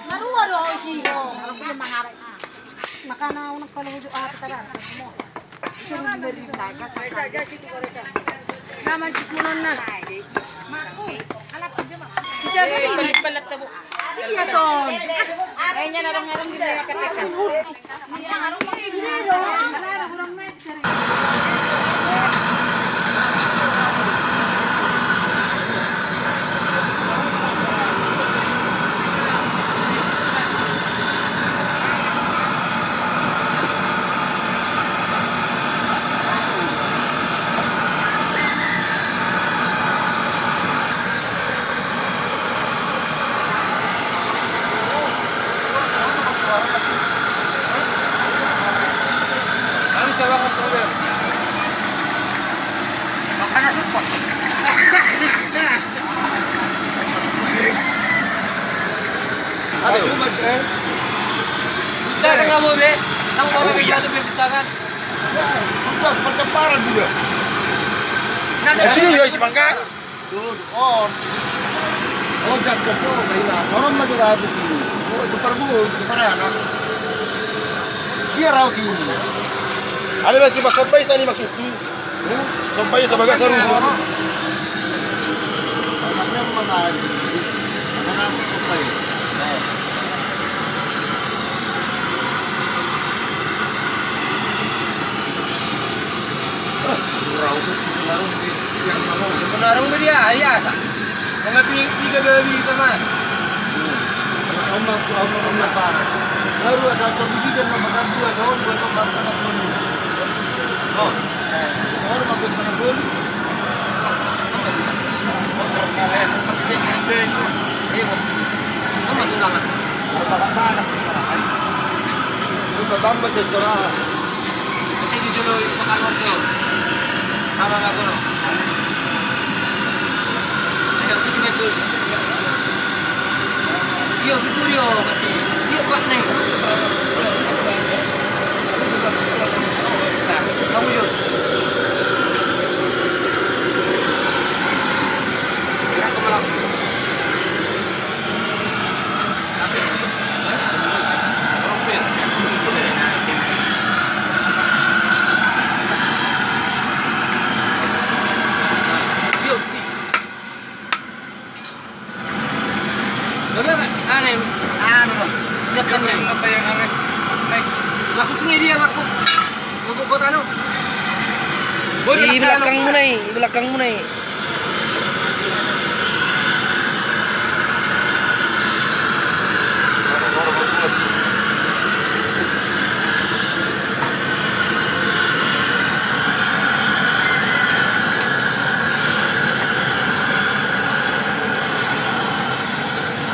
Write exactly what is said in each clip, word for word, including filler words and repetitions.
Marua do ho isi ho. Makana unang pala ujuk ah, kita dah. Naman cismunonna. Jadi palit-palit tabo. Iya son. Kayaknya narang-narang di daerah K T K. Aduh. Datang kamu, Bre. Kamu bawa ke jatuh ke tangan. Sudah, perceparan juga. Nah, ya, sudah, ya, isi pangkat. Tuh, on. Oh, jatuh, tuh, gila. Orang mah juga habis ini. Oh, itu perbu, itu perana. Dia rauh ini. Ada masih maksud baik, saya ini maksudku. Sampai sebagai saru. Sebenarnya dia, iya, tak? Mengerti tiga kali, teman. Baru ada pendidikan, nomor dua tahun, dua tahun, dua tahun. Oh. Iyo, bibur iyo, mati. Iyo, Pak, nih. Nah, kamu, Yus. Anu, anu. Siap kan, Bang? Apa yang aneh? Baik. Laku tinggi dia, laku. Bubuk kota, anu. Di belakangmu, Nai. Di belakangmu, Nai.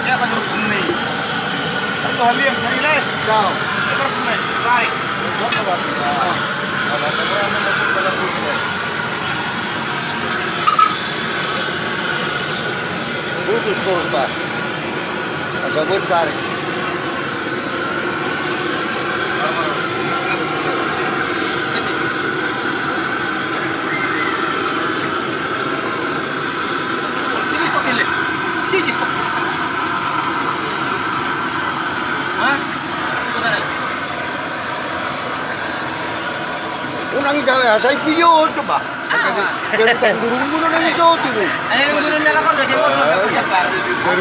Siapa suruh kumni? Satu hal yang sering lai. Kau. Siapa kumni? Tarik. Kau apa? Kau apa? Kau apa? Kau apa? Putus terus, Pak. Agak bentar. Hah? Unang i gabe, sai video on coba. Jadi tanggurung guru nang i so tu. Jadi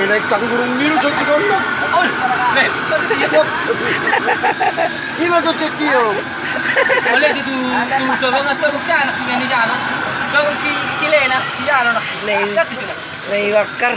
naik tanggurung guru so tu. Ima so tu tio. Oleh itu tu, tu dorongan tu si anak tinggal di dalam. Dorong si, si Lena di dalam. Lei, Lei Bakar.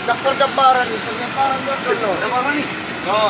Dokter Jabaran, Jabaran, dokter lo. Jabaran nih. Oh.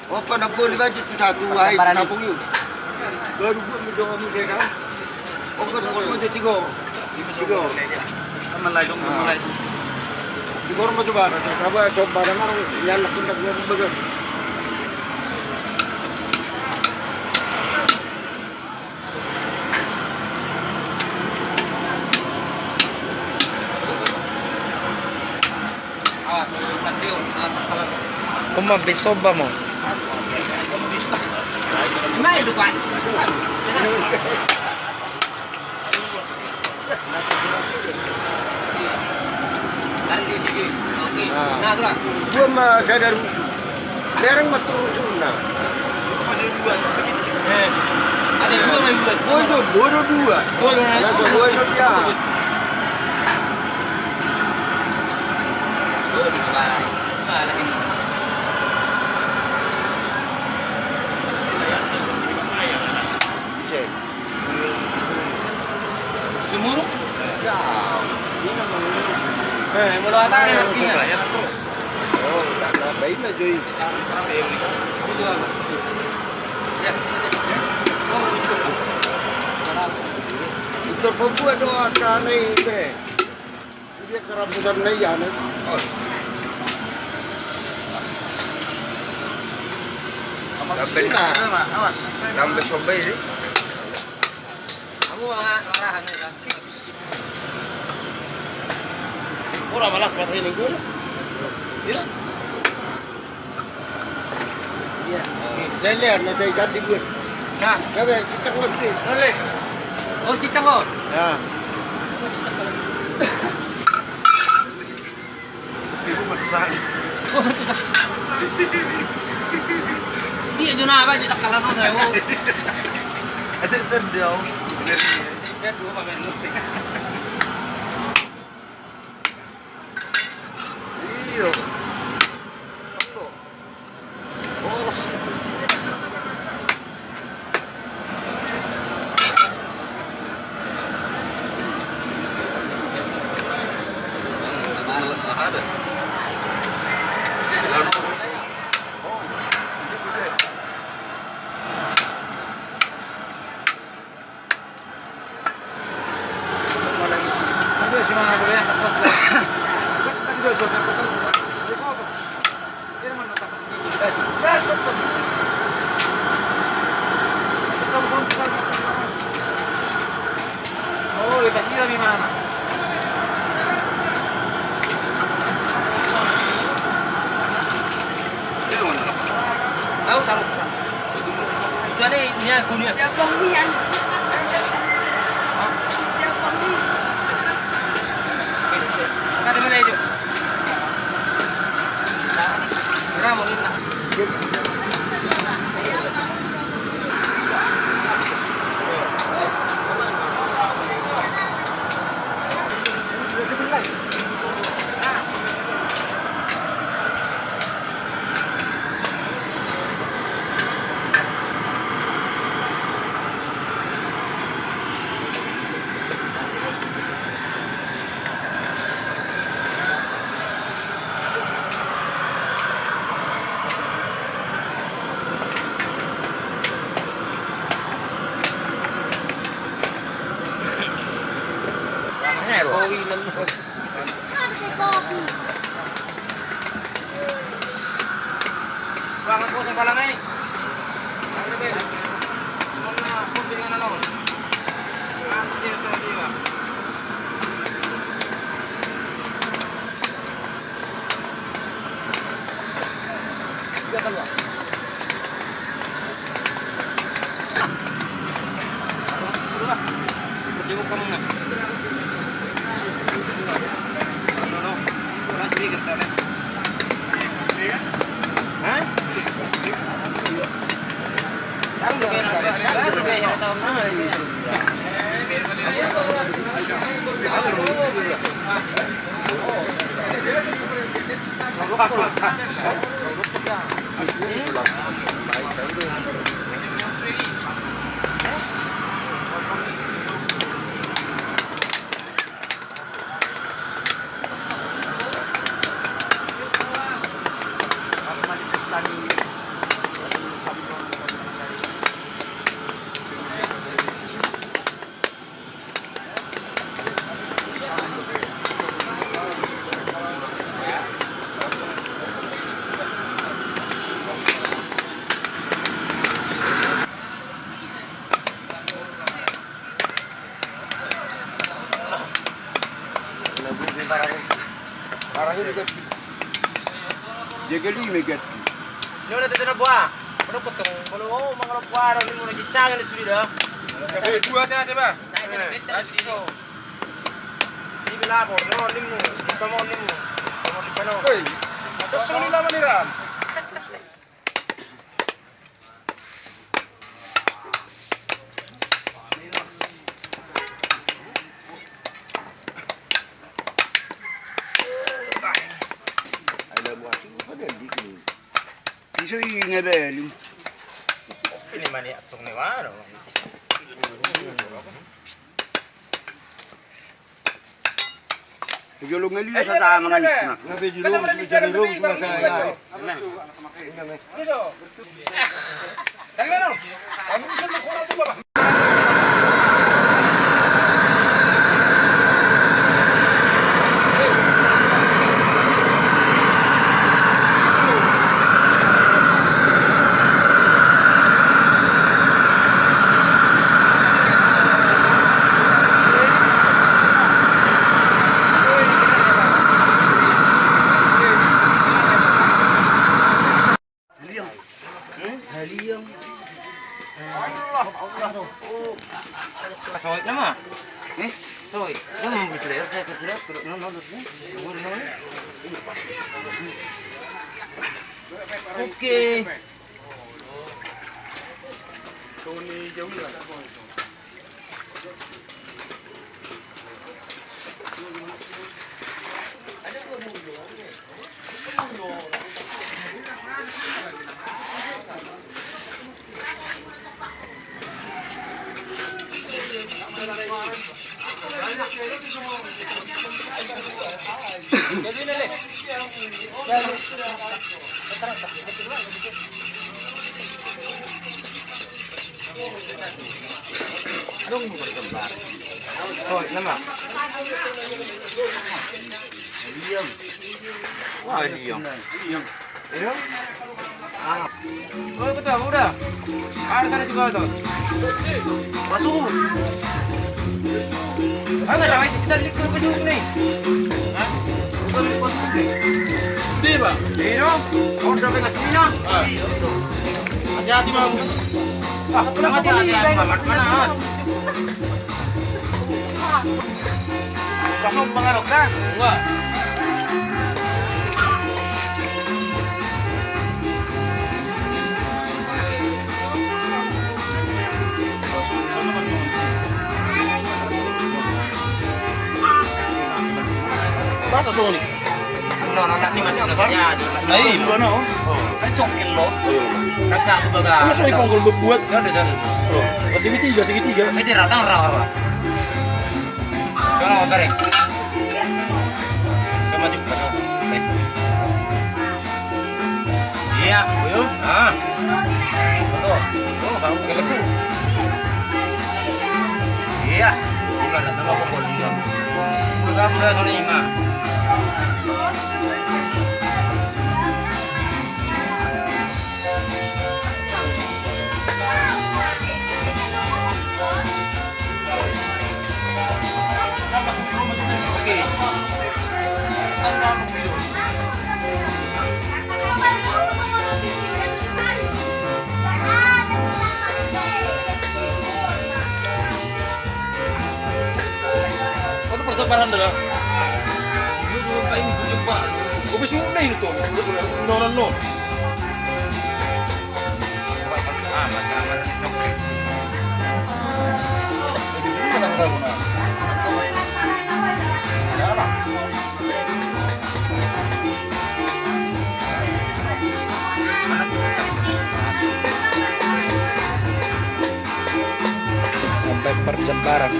Opa na boli baju tu satu, wahai, tampung i. Baru buat mi dongan mi deka. Opa na boli baju tiga. Tiga. Kan mulai dong, mulai. Tiga orang coba, coba, coba, coba, coba. Uma besoba mo. Dua ma sadar. Bereng ma turun sunna. Bodo dua. Langsung bodo dia. Sumurung? Ya, ini namanya. Eh, molo hata ya, artinya. Oh, tak ada baik lah, Joy. Itu pembuat doa tanah itu. Dia kerabutan na ia na. Sampe, sampe sombay ni. Kamu marahan ya kan? Ora malas kata ini gue. Iya. Iya. Lele, na dai kan dibuat. Nah. Gabe, cicak lagi. Lele. Oh, cicak, oh. Ya. Oh, cicak lagi. Ibu masih sahali. Oh, cicak. Iya, jona apa, cicak kalah, no, oh. Asik sedih, oh. Asik sedih, oh, pamer lu. Iyo. Telo. Boros. Tuan, ini aku ni. Siapa ni? Siapa ni? Kata mana itu? Berapa ni? Bang, aku usah palang, eh. Mana, aku dengan anu. Aku sih, saya dia. Dia keluar. Jenguk kamu, Mas. Hah? Jaga lima ganti. Ini udah tadi na buah. Udah potong. Kalau oh mangalap buah, ada lima udah cicang ada sudah. Dua tadi, Bang. Saya sudah bete. Ini lapor, no, limu, lima mau limu. Hei, terus ini nama nih, Ram? Ada buah sih, ada di sini. Iso i ngebeli. Ini mani atung ni waro. Jolo ngali sa ta mangan. Ngabe jolo, jolo, jolo. Haliang. Haliang. Soit nama? Eh? Soit. Nama bisa leher, saya bisa leher, terus nonton terus ni. Oke. Dung berkembar. Oh, nama? Liam. Wah, Liam. Liam. Iya? Ah. Oh, betul, udah. Ada tadi juga tuh. Masuk. Mana sama kita di masuk nih? Hah? Bukan di masuk nih. Di, Bang. Di dong. Oh, udah pengen sini, Bang. Ah. Hati-hati, Bang. Ah, udah mati, mati, mati, mati, mati. Langsung pengaruh kan? Enggak. Masa Sony? No, no, ni masih ada saja. Nah, iya, bukan, no. Oh. Kan congkel lo. Rasa tu baga. Ini Sony ponggol berbuat. Ya, udah, udah. Oh, segitiga, segitiga. Ini rata, rata, rata. Sono, bareng. Sama juga, no. Baik. Iya, buyur. Ah. Betul. Oh, baru ke lebu. Iya. Bukan, tak sama pokok juga. Bukan, bukan, Sony, Mak. Kau tu persabaran dah. Lu tu paling berjumpa. Kau bisa udah itu. Lu tu, no, no, no. Sampai percebaran.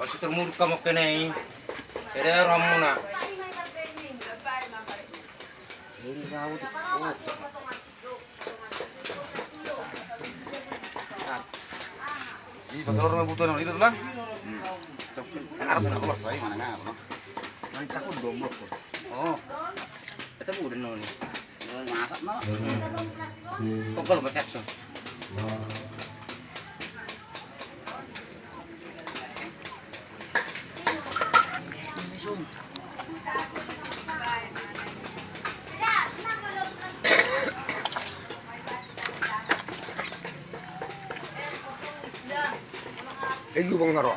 Pasti termurka mungkin, eh. Tidak ramuna. Ini kau tu. Di pakai orang butuh orang itu lah. Ngarap nak keluar saya mana ngarap, no? Nanti takut domblok. Oh. Kita bukan, no, ni. Masak, no. Pokok masak tu. Eh, lu bang naro.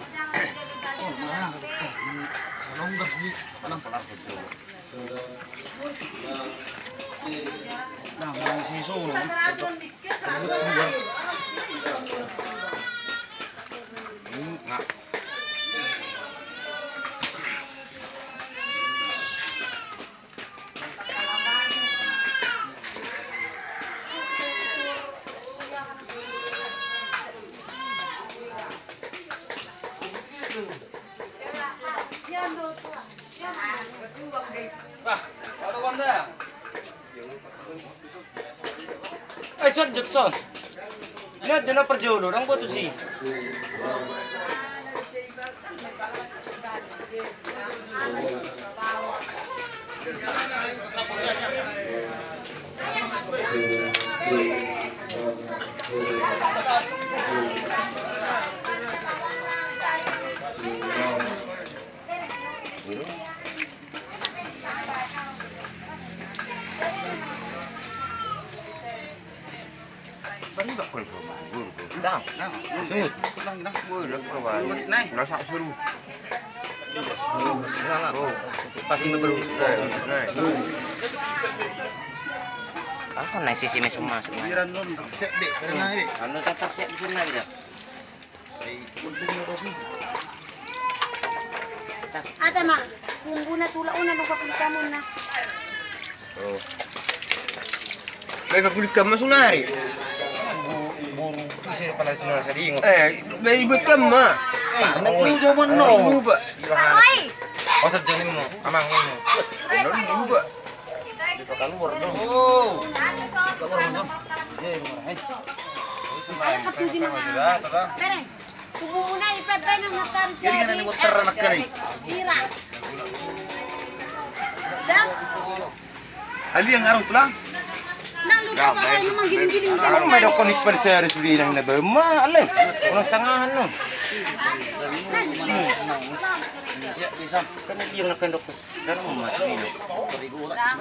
Nah, main seso, no. Eh, son, jot, son. Lihat, jona parjolo, orang buat tusi. Bari bakul ko, bang. Dah. Nah, sut. Tenang, tenang. Boleh, boleh. Nah, sak seru. Nah, nah. Oh, pasti berburu. Nah, nah. Apa nih sisi mesum masuk? Pikiran lu ntar set deh, sekarang aja deh. Anu tetap set di sini aja. Ai, untung na rosi. Ada ma, bumbuna tulak, unang dong pakulitamuna. Oh. Bae pakulitam ma sonari. Boru ise pala sonari sadingot. Eh, bae ibutam ma. Eh, anak ku zaman no. Oi. Pasal jani mo, amang mo. Udah diubah. Di Pakaluar dong. Oh. Pakaluar dong. Iya, iya, iya. Ada ketujuh mangga. Bereng. Hubungan i pepe nang terjadi. Jadi kan ini muter anak kali. Ira. Dah. Ali yang ngarung pulang. Nang lu coba lu manggiling-giling sama. Mai dokon ikan sehari sudah nang na bema, ale. Ono sangahan no. Bisa, bisa. Kan dia nak pendok. Kan mau mati.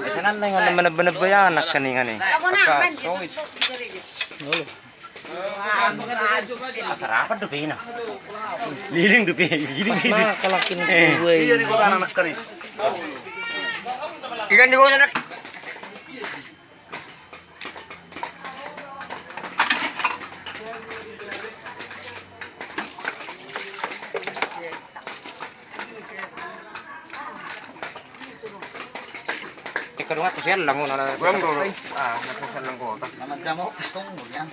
Biasanya nang mana-mana bayanak kan ini. Apa? Songit. Asal rapat dope na. Liling dope, liling dope. Pas na kalakin gue. Iya, di kota anak kali. Ikan di kota anak. Ika dongan tu sian lang ngana. Gua nggo. Ah, na tu sian lang kota. Nama jamu pistung ya.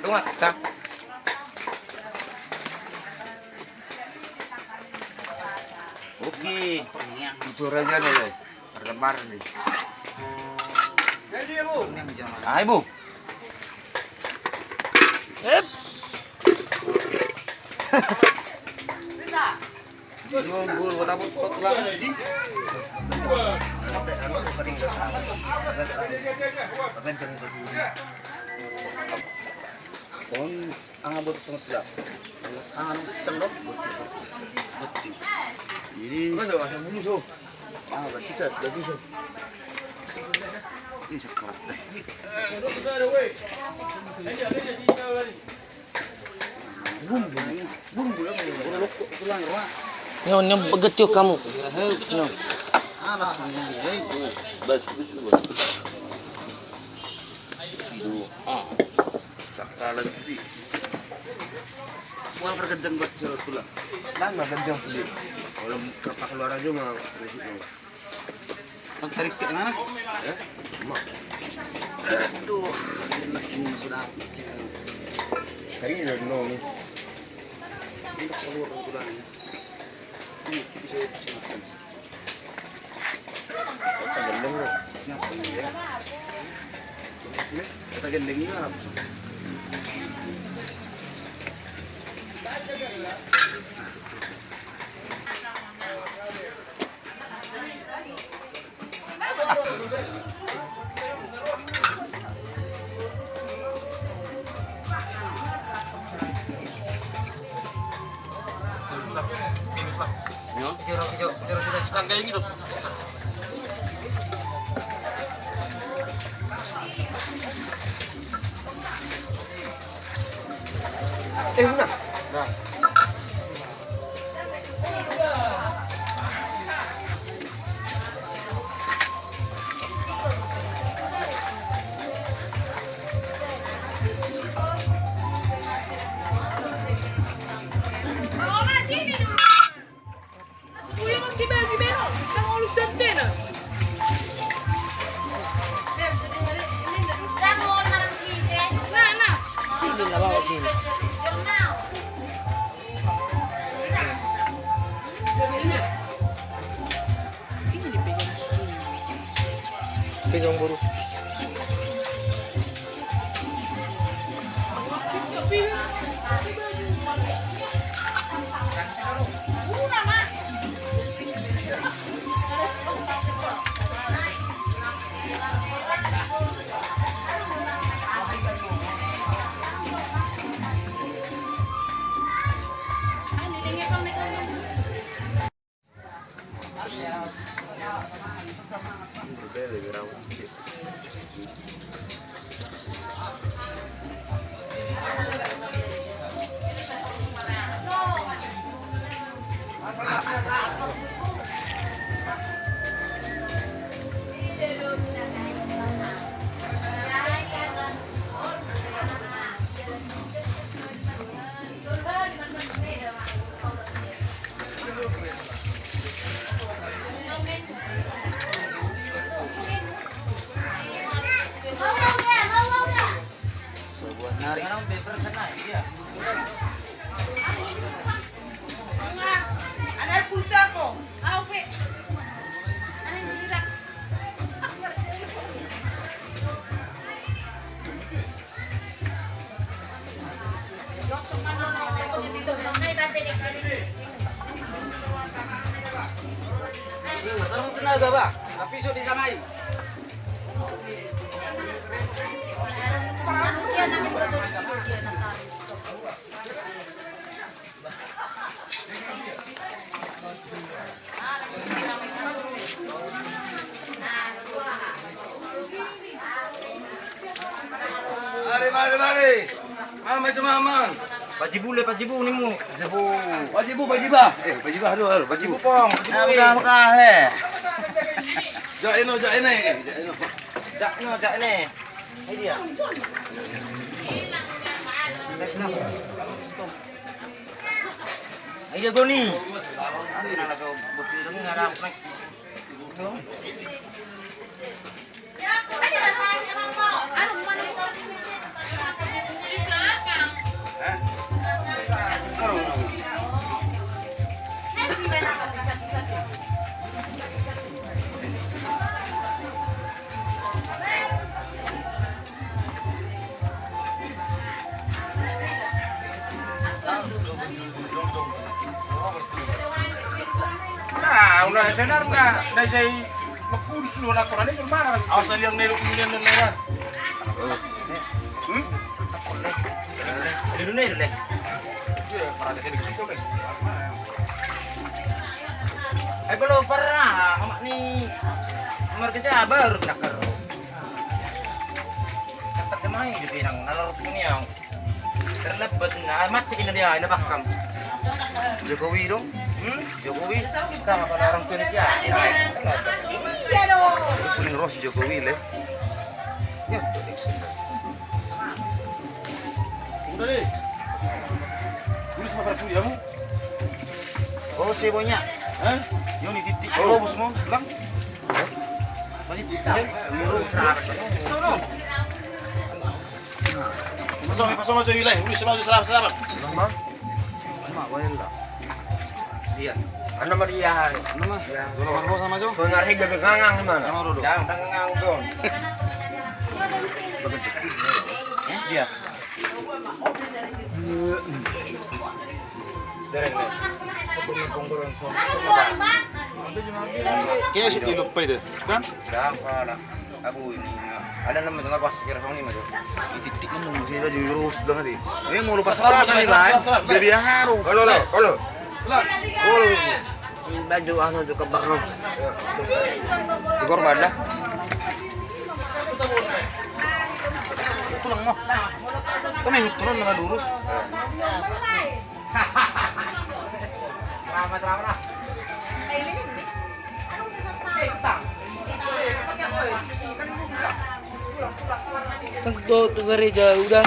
Dongan ta. Oke. Itu raja nih, le. Harga bar nih. Hai, Bu. Hep. Anga bot songot lah. Anga nang cang dong. Bot. Ini. Anga berarti sa, berarti sa. Ini sakarat deh. Bumbu, bumbu apa ya? Bumbu lokko tulang roa. Nyo, nyo begetio kamu. Nyo. Alas kami ini, eh. Bas, bas, bas. Aduh. Ah. Sakala jadi. Wah, perkejang buat surat pula. Lama ganjang pula. Kalau keluar aja mah. Tarik ke mana? Ya? Aduh, enak ini sudah. Tarik ini dulu nih. Ini keluar tulang. Ini bisa. Gendeng lu. Kata gendeng ini apa? Eh, Una. Nah. Sini lah, bawa sini. Pegang boru. Sarung tenaga, bah. Tapi so dijamai. Mari, mari, mari. Mama itu mama. Pajibu le, pajibu nimu. Pajibu. Pajibu, pajiba. Eh, pajiba, aduh, aduh, pajibu. Pajibu pong. Nah, buka, buka, he. Jak eno, jak ene, jak eno. Jak eno, jak ene. Ini dia. Ai dia goni. Anu na langsung bukti ini ngarap nih. Nah, ula senar na, na jai mapurus lu anak orang ini gimana? Awas liang nelu kemudian dan merah. Hmm? Ini dulu nih, dulu. Iya, para ada kayak gitu deh. Eh, belum pernah, amak nih. Nomor ke siapa? Baru nakar. Cepat kemai di pinang, nalor punya. Terlebih na macet ini dia, ini pakam. Jokowi dong. Hmm? Jokowi. Kita apa orang Indonesia? Iya dong. Kuning ros Jokowi le. Ya, udah deh. Udah sama para kuliahmu. Oh, si bonya. Hah? Yo ni titik. Oh, bos mo, bilang. Tadi titik. Sono. Pasong, pasong aja nilai. Wis, selamat, selamat, selamat. Nama? Nama, wayang dah. Iya. Anda mah dia. Nama? Iya. Dua nomor sama jo. Benar sih, jaga gangang gimana? Nama dulu. Jangan gangang dong. Iya. Dereng, ya. Sebelum pengguruan suami. Kayaknya sih dilupai deh, kan? Gampang lah. Abu ini, ada nama dengar pas kira song ini, Mas. Di titik kan, Mas, saya lagi lurus banget, ya. Ini mau lupa serasa nih, Mas. Dia biar haru. Halo, halo, halo. Halo. Baju anu juga baru. Igor mana? Tulang mau. Kami turun dengan lurus. Kan tuh, tuh gereja udah.